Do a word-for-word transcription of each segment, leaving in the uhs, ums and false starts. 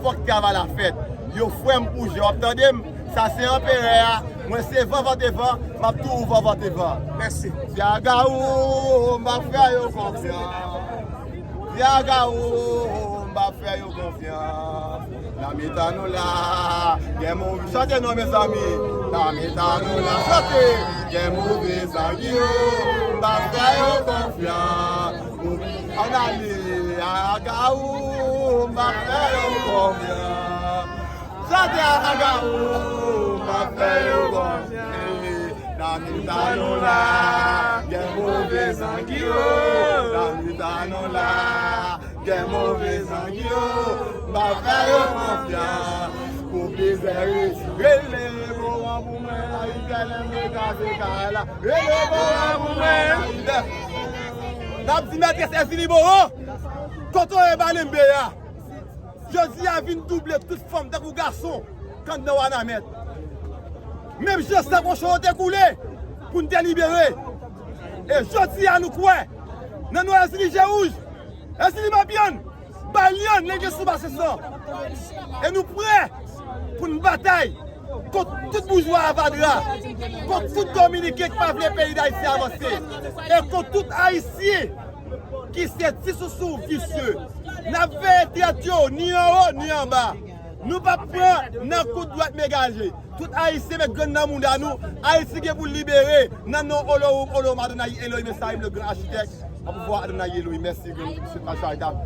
Fòk travay la fèt. Yo frè m pou je, w ap tande m? Sa se anperè a. Mwen se van vante van, m ap toujou van vante van. Mèsi. Tiaga ou, m ap fè yo konfyans. Tiaga ou, m ap fè yo konfyans. Nan mitan nou la, gen move, chante non, mezanmi. Nan mitan nou la, chante. Gen move zangi yo, m ap fè yo konfyans. Ann ale, Agawou, m ap fè yo konfyans. Chante Agawou, m ap fè yo konfyans. Nan mitan nou la, gen move zangi yo. Nan mitan nou la, gen move zangi yo. M ap fè yo konfyans. Pou bizè rele bon an pou mwen, Ayisyen lè m dekaze kay la. Rele bon an pou mwen, Ayisyen. N ap di mètrès Èzili Boran, kote w ye Balenbe a? Jodi a vin double tout fanm tankou gason k anndan Wanament. Menm jan san kochon yo te koule pou n te libere. E jodi a nou kwè nan non Èzili je wouj, Èzili mapyann, Balyann, lenge sou basen san. E nou prè pou n batay kont tout boujwa avadra, kont tout Dominiken ki pa vle peyi Dayiti avanse, e kont tout Ayisyen ki se ti sousou visye. N ap veye trèt yo, ni anwo, ni anba. Nou p ap pran nan kout dwèt megaje. Tout Ayisyen met grenn nan mouda nou. Ayiti gen pou l libere. Nan non Olohoum, Olohoum Adonaï, Elohim Esaïm, le grand architecte, an pouvwa Adonaï Elohim. Mèsi, grenn charitab.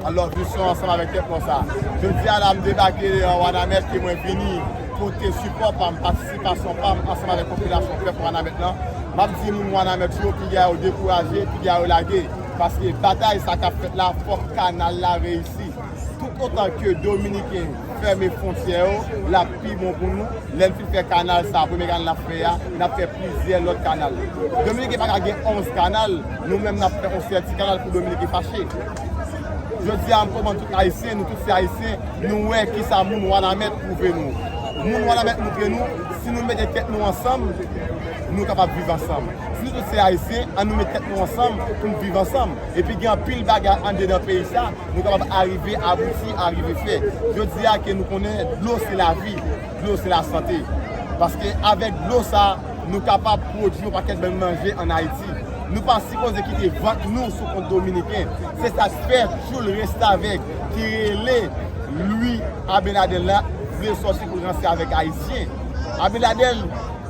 Alò, vizyon ansanm avèk tèt konsa. Jodi a la, m debake an Wanament ke mwen vini pote sipò pa m, patisipasyon pa m ansanm avèk popilasyon pèp Wanament lan. M ap di moun Wanament yo, piga yo dekouraje, piga yo lage. Paske batay sa k ap fèt la, fòk kanal la reyisi. Tout otan ke Dominiken fèmen fwontyè yo, l ap pi bon pou nou. Lè n fin fè kanal sa, premye kanal n ap fè a, n ap fè plizyè lòt kanal. Dominiken pa ka gen onz kanal, nou menm n ap fè yon sèl ti kanal pou Dominiken fache. Jodi a, m konprann tout Ayisyen, nou tout se Ayisyen, nou wè kisa moun Wanament pwouve nou. Moun Wanament montre nou, si nou mete tèt nou ansanm, nou kapab viv ansanm. Si nou tout se Ayisyen, ann nou met tèt nou ansanm pou n viv ansanm. Epi gen anpil bagay anndedan peyi sa, nou kapab arive abouti, arive fè. Jodi a ke nou konnen dlo se lavi, dlo se lasante. Paske avèk dlo sa, nou kapab pwodui yon pakèt bann manje ann Ayiti. Nou pa sipoze kite vant nou sou kont Dominiken. Se sa k fè Jules Restavèk ki rele Louis Abinader la vle sòti pou l ranse avèk Ayisyen. Abinader,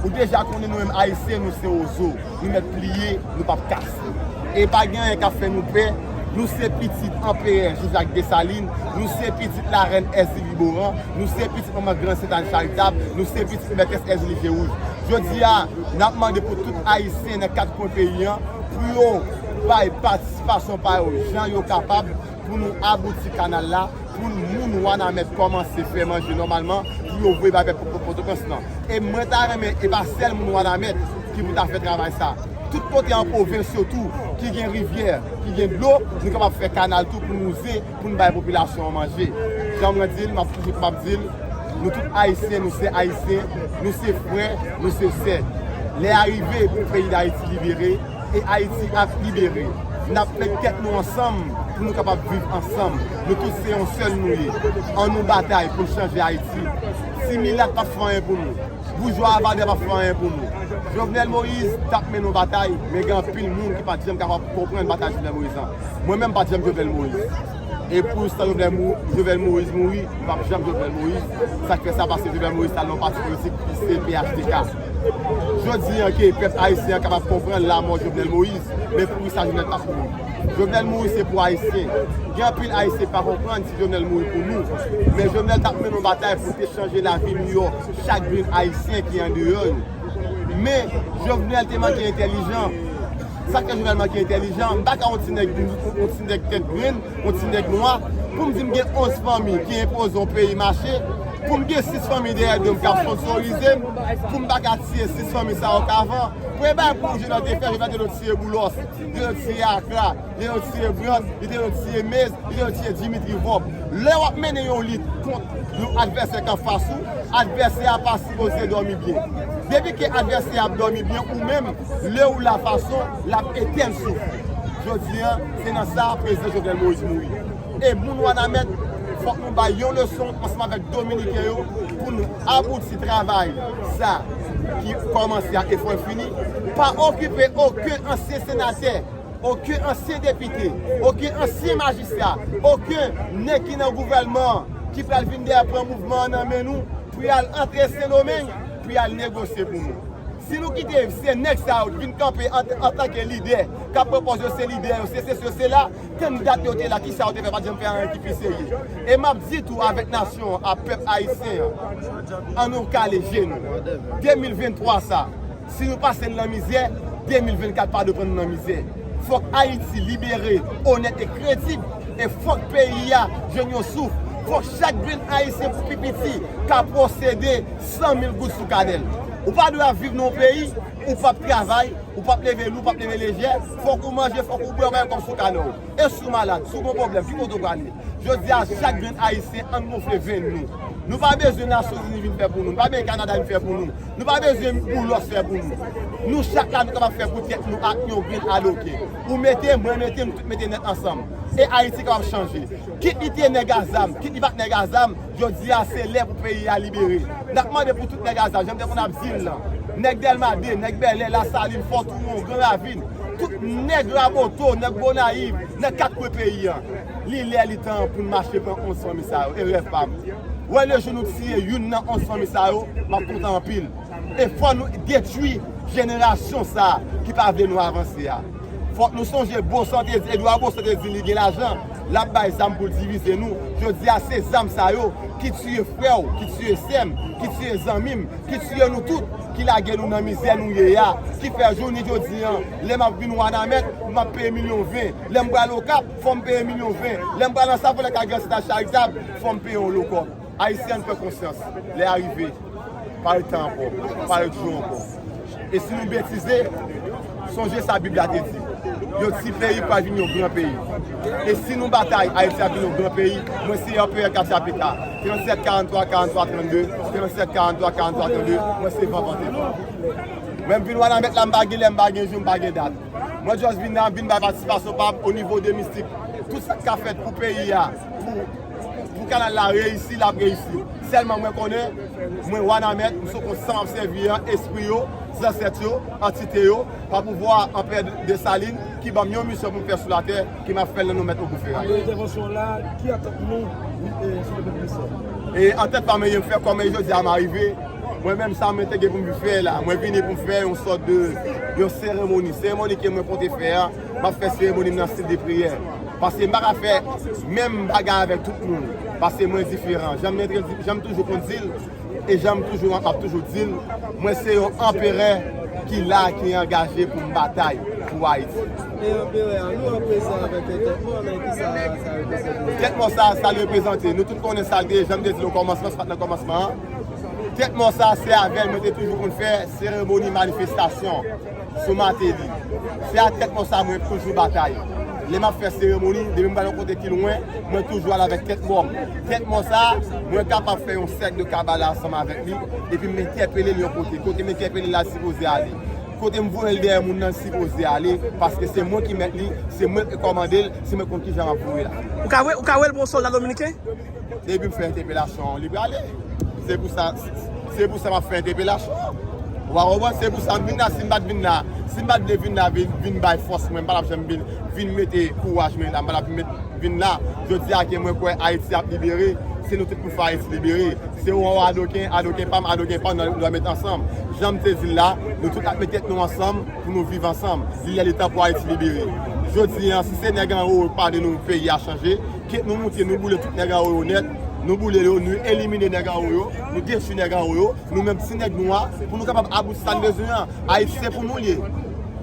ou deja konnen nou menm Ayisyen, nou se wozo. Nou mèt pliye, nou p ap kase. E pa gen anyen k ap fè nou pè. Nou se pitit anperè Jean-Jacques Dessalines, nou se pitit larèn Èzili Boran, nou se pitit manman Gran Sentàn Charitab, nou se pitit mètrès Èzili Je Wouj. Jodi a, n ap mande pou tout Ayisyen nan kat kwen peyi an, pou yo bay patisipasyon pa yo jan yo kapab, pou nou abouti kanal la, pou moun Wanament kòmanse fè manje nòmalman, pou yo voye bay pèp Pò-, Pòtoprens lan. E mwen ta renmen, e pa sèl moun Wanament ki pou ta fè travay sa. Tout kote an pwovens yo tou, ki gen rivyè, ki gen dlo, nou kapab fè kanal tou pou nou ze, pou n bay popilasyon an manje. Jan mwen di l, m ap toujou kapab di l, nou tout Ayisyen, nou se Ayisyen, nou se frè, nou se sè. Lè a rive pou peyi Dayiti libere, e Ayiti ap libere. N ap met tèt nou ansanm pou nou kapab viv ansanm. Nou tout se yon sèl nou ye. Ann nou batay pou n chanje Ayiti. Ti milat p ap fè anyen pou nou. Boujwa avadra p ap fè anyen pou nou. Jovenel Moïse t ap mennen yon batay, men gen anpil moun ki pa t janm kapab konprann batay Jovenel Moïse lan. Mwen menm, m pa t janm Jovenel Moïse. E pou jistan Jovenel Mo-, Jovenel Moïse mouri, m p ap janm Jovenel Moïse. Sa k fè sa, paske Jovenel Moïse t al nan yon pati politik ki se P H T K. Jodi an ke pèp ayisyen an kapab konprann lanmò Jovenel Moïse, men poukisa Jovenel t ap mouri? Jovenel mouri se pou Ayisyen. Gen anpil Ayisyen pa konprann si Jovenel mouri pou nou. Men Jovenel t ap mennen yon batay pou te chanje lavi miyò chak grenn Ayisyen ki andeyò yo. Men Jovenel te manke entèlijan. Sa k fè Jovenel manke entèlijan, m pa ka yon ti nèg, yon ti nèg tèt grenn, yon ti nèg nwa, pou m di m gen onz fanmi ki enpoze yon peyi mache, pou m gen sis fanmi dèyè do m k ap sponsorize m, pou m pa ka tiye sis fanmi sa yo k avan. Premye bagay pou Jovenel te fè, Jovenel te dwe tiye Boulos, li te dwe tiye Akra, li te dwe tiye Brandt, li te dwe tiye Mez, li te dwe tiye Dimitri Vorbe. Lè w ap mennen yon lit kont yon advèsè k anfas ou, advèsè a pa sipoze dòmi byen. Depi ke advèsè a ap dòmi byen, ou menm, lè ou la fason, l ap etenn souf ou. Jodi an, se nan sa prezidan Jovenel Moïse mouri. E moun Wanament, fòk nou bay yon leson ansanm avèk Dominiken yo pou nou abouti travay sa ki kòmanse a e fò l fini. Pa okipe okenn ansyen senatè, okenn ansyen depite, okenn ansyen majistra, okenn nèg ki nan gouvènman an ki pral vin dèyè pran mouvman an nan men nou pou y al antre Sendomeng pou y al negosye pou nou. Si nou kite se nèg sa yo vin kanpe an, antanke lidè, k ap pran pòz yo se lidè yo, se sesi yo se la, tann dat yo te la, kisa yo te fè, pa t janm fè anyen ki pi serye. E m ap di tou avèk nasyon an, a pèp ayisyen an, ann nou kale je nou. De mil venntwa sa, si nou pase l nan mizè, de mil vennkat pa dwe pran nou nan mizè. Fòk Ayiti libere, onèt e kredib. E fòk peyi a jwenn yon souf. Fòk chak grenn ayisyen pou pi piti ka posede san mil goud sou kanè l. Ou pa dwe ap viv nan yon peyi, ou p ap travay, ou p ap leve lou, ou p ap leve lejè, fòk ou manje, fòk ou bwè, ou bay kòb sou kanè w. E si w malad, si w gen yon pwoblèm, ki kote w prale? Jodi a, chak grenn ayisyen, ann gonfle venn nou. Nou pa bezwen Nasyonzini vin fè pou nou, nou pa bezwen Kanada vin fè pou nou. Nou pa bezwen Boulos fè pou nou. Nou chak la, nou kapab fè pou tèt nou ak yon grenn aloke. Ou mete, mwen mete, nou tout mete nèt ansanm. E Ayiti kapab chanje. Kit li te nèg a zam, kit li pa t nèg a zam, jodi a se lè pou peyi a libere. N ap mande pou tout nèg a zam, jan m te konn ap di l lan. Nèg Dèlma de, nèg Bèlè, Lasalin, Fòtouyè, Gran Ravin, tout nèg Raboto, nèg Gonayiv, nan kat kwen peyi a. Li lè li tan pou n mache pran onz fanmi sa yo, e rèv pa m. Wè lejou nou tiye youn nan onz fanmi sa yo, m ap kontan anpil. E fò nou detwi jenerasyon sa a ki pa vle nou avanse a. Fòk nou sonje Bosan te di, Edwa Bosan te di li gen lajan, l ap bay zam pou l divize nou. Jodi a, se zam sa yo ki tiye frè w, ki tiye sè m, ki tiye zanmi m, ki tiye nou tout, ki lage nou nan mizè nou ye a, ki fè jounen jodi a, lè m ap vin Wanament, m ap peye milyon ven. Lè m pral Okap, fò m peye milyon ven. Lè m pral nan Savann ak Gran Sita Charitab, fò m peye yon lo kòb. Ayisyen, ann pran konsyans. Lè a rive. Pa ret tan ankò. Pa ret jou ankò. E si nou betize, sonje sa Bib la te di. Yon ti peyi pral vin yon gran peyi. E si nou batay, Ayiti ap vin yon gran peyi. Mwen se Anperè Katya Peta. Trannsèt karanntwa karanntwa trannde, trannsèt karanntwa karanntwa trannde, mwen se Van Vante Van. Mwen m vin Wanament la, m pa gen lè, m pa gen jou, m pa gen dat. Mwen just vin la, m vin bay patisipasyon pa m o nivo de mistik. Tout sa k ka fèt pou peyi a, pou, pou kanal la reyisi, l ap reyisi. Sèlman mwen konnen, mwen Wanament, m sou kont san m ap sèvi an, espri yo, zansèt yo, antite yo, pa pouvwa Anperè Desalin ki ban m yon misyon pou m fè sou latè, ki m ap fè l nan non Mèt Ogou Feray. Apre entèvansyon la, ki atant nou, e, sou level misyon? E atant pa m, e m fè kòm e jodi a m arive. Mwen menm sa mwen te gen pou m fè la. Mwen vini pou m fè yon sòt de, yon seremoni. Seremoni ke mwen konte fè a, m ap fè seremoni m nan stil de priyè. Paske m pa ka fè menm bagay avèk tout moun. Paske mwen diferan. Jan m, jan m toujou konn di l, e jan m toujou, m ap toujou di l, mwen se yon anperè ki la, ki angaje pou m batay pou Ayiti. E anperè a, nou an prezan avèk tèt mò, men ki sa sa reprezante? Tèt mò sa, sa l reprezante. Nou tout konnen sa l te ye, jan m te di l o kòmansman, se pa t nan kòmansman an. Tèt mò sa, se avè l mwen te toujou konn fè seremoni manifestasyon sou Mateli. Se a tèt mò sa mwen toujou batay. Lè m ap fè seremoni, depi m pral yon kote ki lwen, mwen toujou al avèk tèt mò m. Tèt mò sa, mwen kapab fè yon sèk de kabala ansanm avèk li, epi m entèpele l yon kote. Kote m entèpele l la, l sipoze ale. Kote m voye l dèyè moun nan, l sipoze ale, paske se mwen ki mèt li, se mwen ki kòmande l, se mwen konn kijan m ap voye l ale. Ou ka wè, ou ka wè l pou yon sòlda dominiken? Depi m fè entèpelasyon an, li prale. Se pou sa, se pou sa m ap fè entèpelasyon an. Ou pa konprann? Se pou sa m vin la, si m pa t vin la, si m pa t vle vin la, vin, vin bay fòs mwen, m pa t ap janm vin, vin mete kouraj mwen la, m pa t ap vin met, vin la. Jodi a ke mwen kwè Ayiti ap libere, se nou tout pou fè Ayiti libere. Se ou an adoken, adoken pa m, adoken pa w, nou dwe met ansanm. Jan m te di l la, nou tout ap met tèt nou ansanm pou nou viv ansanm. Li lè li tan pou Ayiti libere. Jodi a, si se nèg anwo yo pa vle nou peyi a chanje, kit nou moute, nou boule tout nèg anwo yo nèt, nou boule yo, nou elimine nèg anwo yo, nou detwi nèg anwo yo, nou menm ti nèg nwa, pou nou kapab abouti sa n bezwen an. Ayiti se pou nou l ye.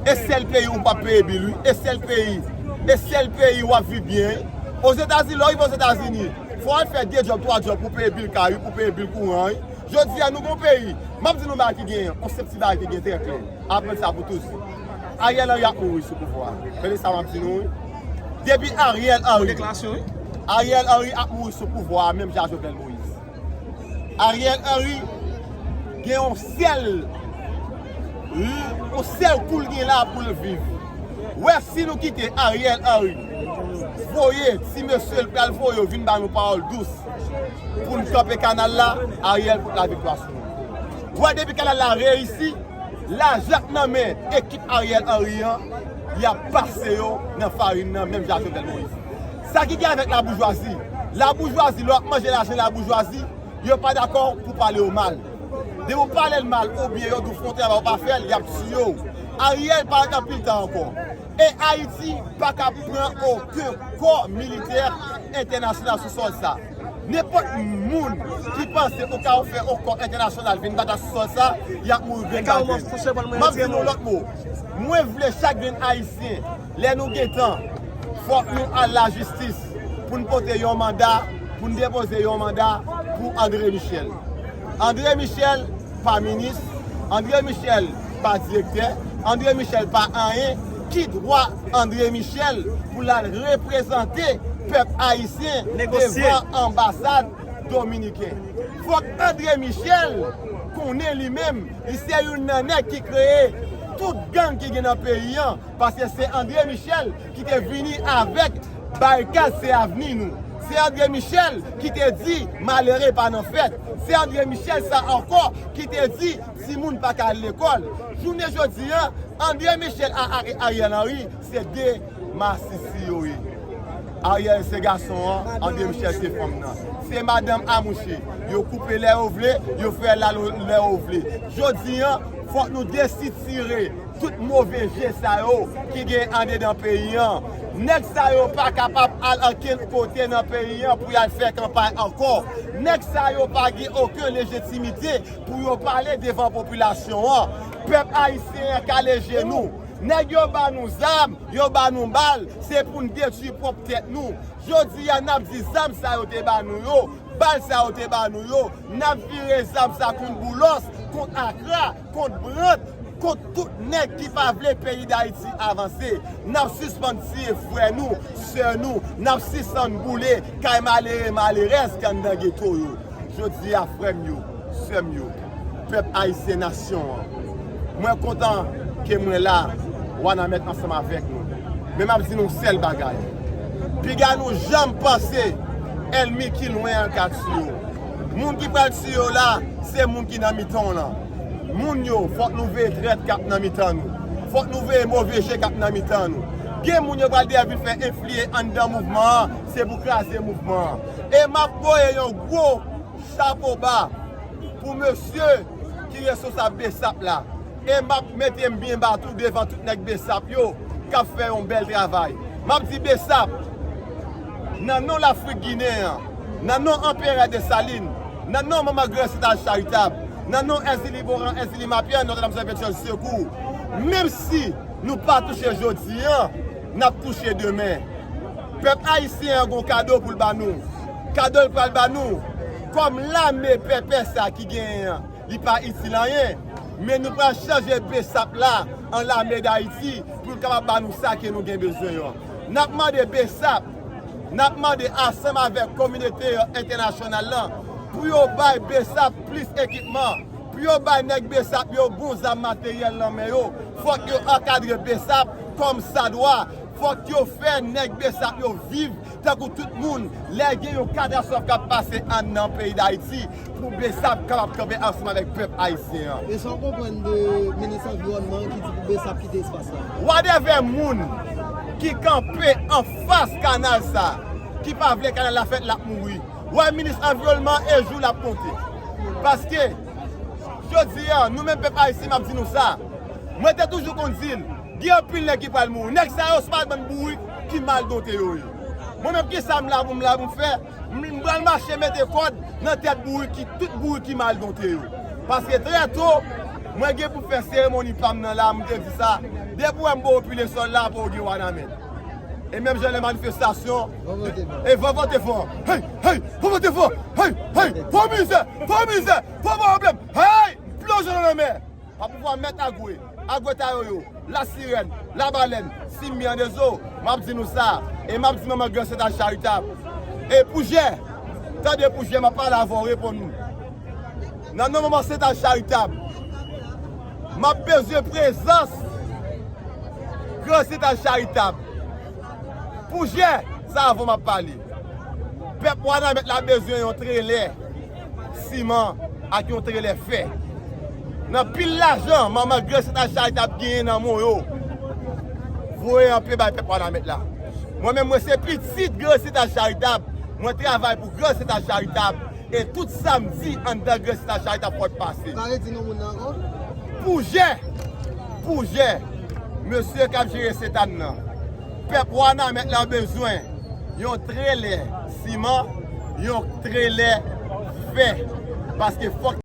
E sèl peyi ou p ap peye bil, wi. E sèl peyi, e sèl peyi w ap viv byen, wi. Ozetazini, lè w rive Ozetazini, fò w al fè de djòb, twa djòb pou peye bil kay, wi, pou peye bil kouran, wi. Jodi a, nou gon peyi. M ap di nou bagay ki genyen, yon senp ti bagay ki genyen trè klè. Aprann sa pou toujou. Ariel Henry ap mouri sou pouvwa a. Tande sa m ap di nou, wi. Depi Ariel Henry, Ariel Henry ap mouri sou pouvwa a, menm jan Jovenel Moïse. Ariel Henry gen yon sèl, yon sèl kou l gen la pou l viv. Wè, si nou kite Ariel Henry voye ti mesye l pral voye yo vin ba nou pawòl dous pou n kanpe kanal la, Ariel pot laviktwa sou nou. Ou wè depi kanal la reyisi, lajan k nan men ekip Ariel Henry an, y ap pase yo nan farin nan menm jan ak Jovenel Moïse. Sa ki gen avèk laboujwazi? Laboujwazi, lè w ap manje lajan laboujwazi, yo pa dakò pou pale yo mal. Depi w pale l mal oubyen yo di w fè yon travay ou pa fè l, y ap tiye w. Ariel pa gen anpil tan ankò. E Ayiti pa ka pran okenn kò militè entènasyonal sou sòl sa. Nenpòt moun ki panse ou ka fè yon kò entènasyonal vin batay sou sòl sa, y ap mouri grenn pa grenn. M ap di nou lòt mo. Mwen vle chak grenn Ayisyen, lè nou gen tan, fòk nou al lajistis pou n pote yon manda, pou n depoze yon manda pou André Michel. André Michel pa minis, André Michel pa direktè, André Michel pa anyen. Ki dwa André Michel pou l al reprezante pèp ayisyen devan anbasad dominiken? Fòk André Michel konnen li menm, li se youn nan nèg ki kreye tout gang ki gen nan peyi an. Paske se André Michel ki te vini avèk barikad se avni nou. Se André Michel ki te di malere pa nan fèt. Se André Michel sa ankò ki te di timoun pa ka al lekòl. Jounen jodi an, André Michel a, a, Ariel Henry se de masisi yo ye. Ariel se gason an, André Michel se fanm nan. Se madanm a mouche. Yo koupe lè yo vle, yo fè lalo lè yo vle. Jodi an, fòk nou desitire tout move je sa yo ki gen andedan peyi an. Nèg sa yo pa kapab al ankenn kote nan peyi an pou y al fè kanpay ankò. Nèg sa yo pa gen okenn lejitimite pou yo pale devan popilasyon an. Pèp ayisyen an kale je nou. Nèg yo ba nou zam, yo ba nou bal, se pou n detwi pwòp tèt nou. Jodi a, n ap di zam sa yo te ba nou yo, bal sa yo te ba nou yo, n ap vire zam sa kont Boulos, kont Akra, kont Brandt, kont tout nèg ki pa vle peyi Dayiti avanse. N ap sispann tiye frè nou, sè nou, n ap sispann boule kay malere malerèz ki anndan geto yo. Jodi a, frè m yo, sè m yo, pèp ayisyen, nasyon an, mwen kontan ke mwen la, Wanament ansanm avèk nou. Men m ap di nou yon sèl bagay. Piga nou janm panse ènmi ki lwen an ka tiye w. Moun ki pral tiye w la, se moun ki nan mitan w lan. Moun yo, fòk nou veye trèt k ap nan mitan nou. Fòk nou veye move je k ap nan mitan nou. Gen moun yo pral dèyè vin fè enfliye anndan mouvman an, se pou kraze mouvman an. E m ap voye yon gwo chapo ba pou mesye ki responsab BSAP la. E m ap mete m byen ba tou devan tout nèg BSAP yo k ap fè yon bèl travay. M ap di BSAP, nan non Lafrik Ginen an, nan non Anperè Desalin, nan non Manman Gran Sentay Charitab, nan non Èzili Boran, Èzili Mapyè, Nòtredam Sent Pye Sekou, menm si nou pa touche jodi an, n ap touche demen. Pèp ayisyen an gon kado pou l ba nou. Kado l pral ba nou, kòm lame pèpè sa ki genyen an, li pa itil anyen. Men nou pral chanje BSAP la an lame Dayiti pou l kapab ba nou sa ke nou gen bezwen an. N ap mande BSAP, n ap mande ansanm avèk kominote entènasyonal lan pou yo bay BSAP plis ekipman, pou yo bay nèg BSAP yo bon zam materyèl nan men yo. Fòk yo ankadre BSAP kòm sa dwa. Fòk yo fè nèg BSAP yo viv tankou tout moun. Lè gen yon katastwòf k ap pase anndan peyi Dayiti, pou BSAP kapab kanpe ansanm avèk pèp ayisyen an. E sa w konprann de minis anviwònman an ki di pou BSAP kite espas la? Wadèvè moun ki kanpe anfas kanal sa, ki pa vle kanal la fèt, l ap mouri. Wè minis anviwònman e jou l ap konte. Paske, jodi a, nou menm pèp ayisyen, m ap di nou sa. Mwen te toujou konn di l, gen anpil nèg ki pral mouri. Nèg sa yo, se pa bann bourik ki mal dote yo ye. Mwen menm, kisa m la pou m la pou m fè? M, m pral mache mete kòd nan tèt bourik ki, tout bourik ki mal dote yo. Paske trè to, mwen gen pou fè seremoni pa m nan la, m te di sa. Depi w wè m ba w pile sòl la, pou w gen Wanament. E menm jan lè manifestasyon, e van vante van. Hey, hey, van vante van. Hey, hey, fò mizè, fò mizè, fò pwoblèm. Hey, plonje nan lanmè. Pa pouvwa mèt Agwe, Agwe Tayoyo, Lasirèn, Labalèn, Simbi Andezo, m ap di nou sa, e m ap di manman Gran Sentay Charitab. E Poujè, tande Poujè, m ap pale avè w, reponn nou. Nan non manman Sentay Charitab, m ap bezwen prezans Gran Sentay Charitab. Poujè, Sa avan m ap pale. Pèp Wanament la bezwen yon trelè siman ak yon trelè fè. Nan pil lajan manman Grand Central Charitable genyen nan men yo, voye anpe bay pèp Wanament la. Mwen menm, mwen se pitit Grand Central Charitable. Mwen travay pou Grand Central Charitable. E tout sa m di anndan Grand Central Charitable fò l pase. Pale di non moun nan ankò. Pou jè, pou jè, mesye k ap jere Sentàn nan, pèp Wanament la bezwen yon trelè siman, yon trelè fè. Paske fòk